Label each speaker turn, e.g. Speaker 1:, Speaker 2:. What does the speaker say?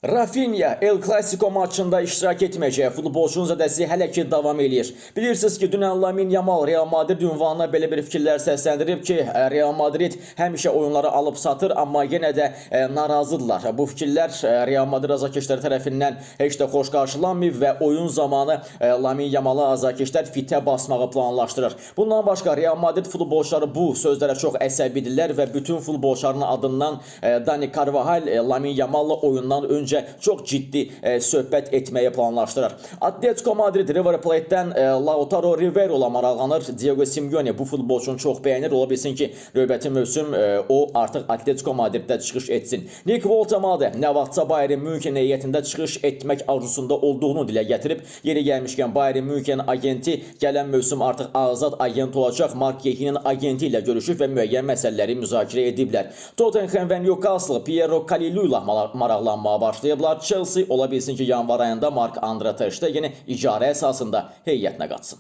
Speaker 1: Rafinha El Clasico maçında iştirak etməyəcək. Futbolçunun zədəsi hələ ki davam eləyir. Bilirsiniz ki, dünən Lamine Yamal Real Madrid ünvanına belə bir fikirlər səsləndirib ki, Real Madrid həmişə oyunları alıb satır, amma yenə də narazıdırlar. Bu fikirlər Real Madrid azarkeşləri tərəfindən heç də xoş qarşılanmayıb və oyun zamanı Lamine Yamala azarkeşlər fitə basmağı planlaşdırır. Bundan başqa Real Madrid futbolçuları bu sözlərə çox əsəbidirlər və bütün futbolçuların adından Dani Carvajal Lamine Yamal'la oyundan öncə çox ciddi söhbət etməyi planlaşdırır. Atletico Madrid River Plate-dən Lautaro Rivero ilə maraqlanır. Diego Simeone bu futbolçunu çox bəyənir. Ola bilsin ki, növbəti mövsüm o artıq Atletico Madriddə çıxış etsin. Nick Woltemade nə vaxtsa Bayern Münhen heyətində çıxış etmək arzusunda olduğunu dilə gətirib. Yeri gəlmişkən, Bayern Münhen agenti gələn mövsüm artıq azad agent olacaq. Marc Guehi'nin agenti ilə görüşüb və müəyyən məsələləri müzakirə ediblər. Tottenham və Newcastle Piero Kalulu ilə maraqlanmağa başlayıblar. Chelsea ola bilsin ki, yanvar ayında Marc-Andre ter Stegen'i icarə əsasında heyətinə qatsın.